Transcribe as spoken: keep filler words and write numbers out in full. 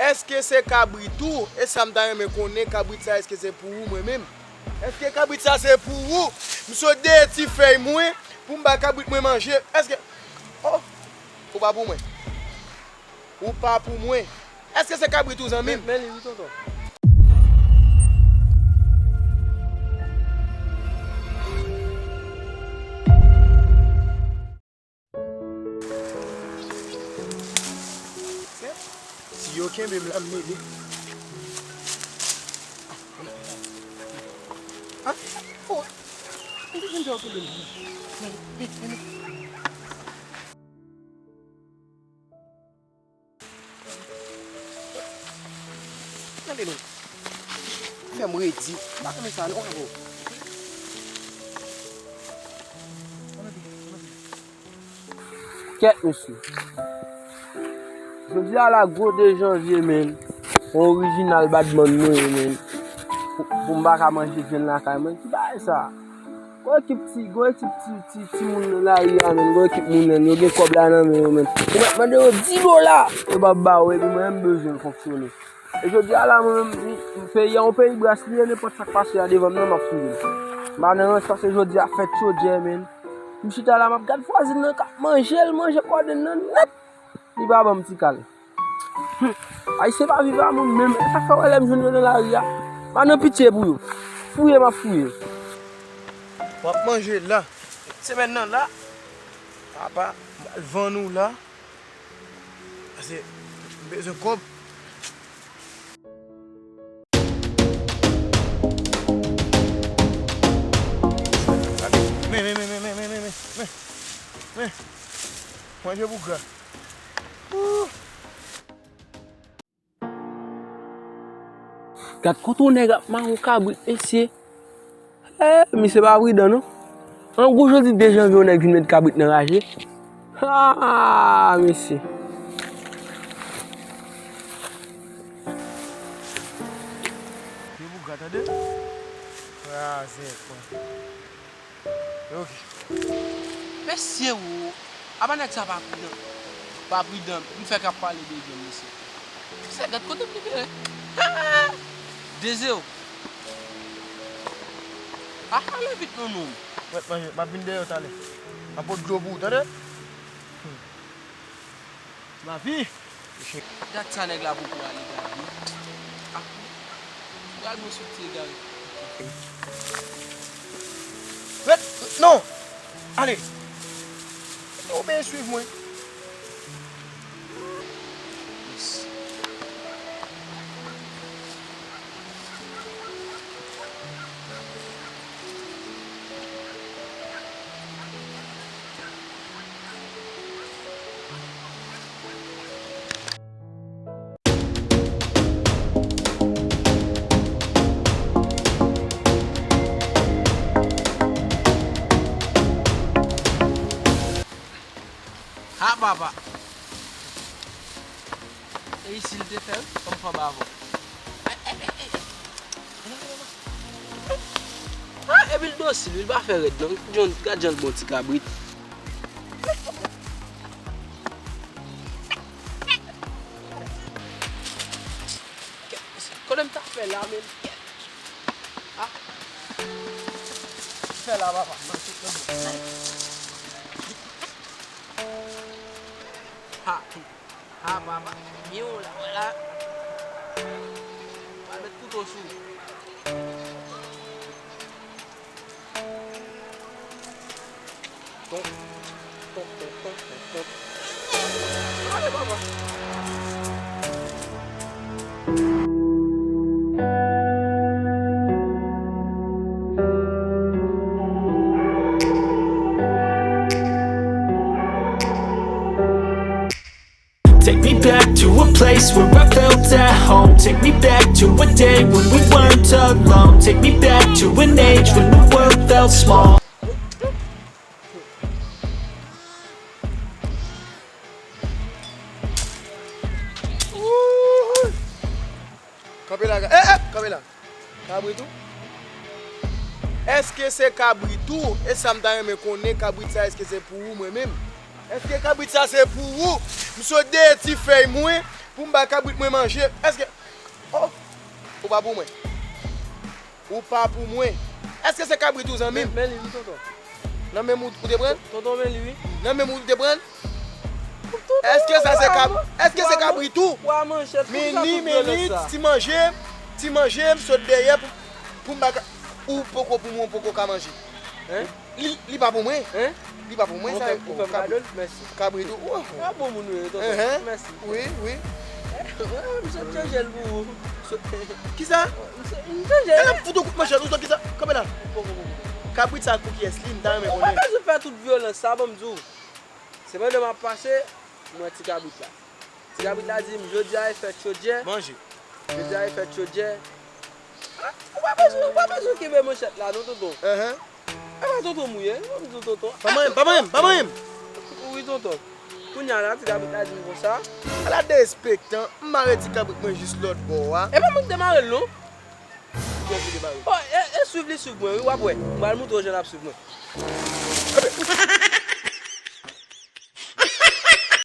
Èske se kabrit ou? E sa m ta renmen konnen, kabrit sa, èske se pou ou mwen menm? Èske kabrit sa se pou ou? M sot dèyè ti fèy mwen pou m bay kabrit mwen manje. Èske, oh, ou pa pou mwen. Ou pa pou mwen. Èske se kabrit ou, zanmi m? Men, men li wi, tonton. Si yo kenbe m la, m mele. Ah, oh. Gade non. Fè m redi. M pa renmen sa non, avè w. Kèt, mesye. Jodi a la, gwo de janvye, menn. On orijinal badman mwen ye, menn. Pou, pou m pa ka manje vyann lakay mwen. Ki bagay sa? Gwo ekip ti, gwo ekip ti, ti, timoun nan lari a, menn. Gwo ekip moun, menn. Yo gen kòb la nan men yo, menn. Ou mèt mande yo dis dola, yo p ap ba ou, epi mwen menm m bezwen l fonksyone. E jodi a la, mwen menm, m, m, peyi a, yon peyi bras li ye, nenpòt sa k pase a devan m nan, m ap swiv li. M pa nan rans, paske jodi a fèt chodyè, menn. M chita la, m ap gad vwazin nan k ap manje, l manje kòden nan nèt. Li pa ban m ti kal. Hum. Ayisyen pa viv a moun menm. E sa k fè w wè lè m jwenn yo nan lari a, m pa nan pitye pou yo. Fouye m ap fouye. W ap manje la. Semèn nan la. Papa, m al vann ou la. Pase m bezwen kòb. Men, men, men. Manje boug la. Ooh. Gad kote yon nèg ap mare yon kabrit, mesye. Eh, misye pa pridan, non. An gwo jodi de janvye, yon nèg vin met kabrit nan raje. Ah, mesye. Vye boug la, tande. Kraze, kwa. Ok. Mesye wo, apa nèg sa pa pridan. Pa pridan, m fè k ap pale de vyann, mesye. Mesye, gad kote m libere. De zewo. A, ale vit non, non. Mèt manje, m ap vin dèyè w talè. M ap pot dlo pou ou, tande? Lavi! Gad sa nèg la poko ale gade. Ah, pral mwen soti egare. Ret, non! Ale! Ou byen swiv mwen. Yes. Ha, papa! E isi l te fè, wi, kòm fò bavò. Ah, epi l dosil, wi, l pa fè rèd, non. Jan, gad jan l bon ti kabrit. Kote m ta fè la, menm? Ah. Fè la, papa. Ha. Ha, papa. Miw la, la. Pral met kouto sou. Ton, ton, ton. Ale, papa. Take me back to a place where I felt at home. Take me back to a day when we weren't alone. Take me back to an age when the world felt small. Kanpe la, eh, eh, kanpe la. Kabrit ou? Èske se kabrit ou? E sa m ta renmen konnen, kabrit sa, èske se pou ou mwen menm? Èske kabrit sa se pou ou? M sot dèyè ti fèy mwen Pou m bay kabrit mwen manje, èske, oh, ou pa pou mwen. Ou pa pou mwen. Èske se kabrit ou, zanmi m? Men li wi, tonton. Nan menm ou, ou te pran l? Tonton, men li wi. Nan menm ou te pran l? Èske sa se kab-, èske se kabrit ou? Mini, mini, ti manje, ti manje, m sot dèyè pou, pou m ba ka-, ou poko pou mwen, ou poko ka manje. Li, li pa pou mwen. Li pa pou mwen, sa. Ou fè m kado l? Mèsi. Kabrit ou. Oh. A bon moun ou ye, tonton. Mèsi. Wi, wi. Misye chanje l pou ou. Kisa? Misye chanje l. E l ap fout ou kout manchèt, ou sot kisa? Kanpe la. Kabrit sa pou kiyès li, m ta renmen konnen. Ou pa bezwen fè tout vyolans sa, ban m di w. Se pandan m ap pase, m wè ti kabrit la. Ti kabrit la di m, jodi a e fèt chodyè. Manje. Jodi a e fèt chodyè. A, ou pa bezwen, ou pa bezwen kenbe manchèt la non, tonton. Enhen. E pa tonton m ou ye, ou pa bezwen tonton. Pa manyen m, pa manyen m, pa manyen m! Wi, tonton. Kounye a la, ti kabrit la di m konsa. Ala derespektan, m mare ti kabrit mwen jis lòt bò a. E pa mwen ki te mare l non. Kiyès ki te mare l? Oh, e, e swiv li swiv mwen, wi, w ap wè. M pral montre w jan l ap swiv mwen.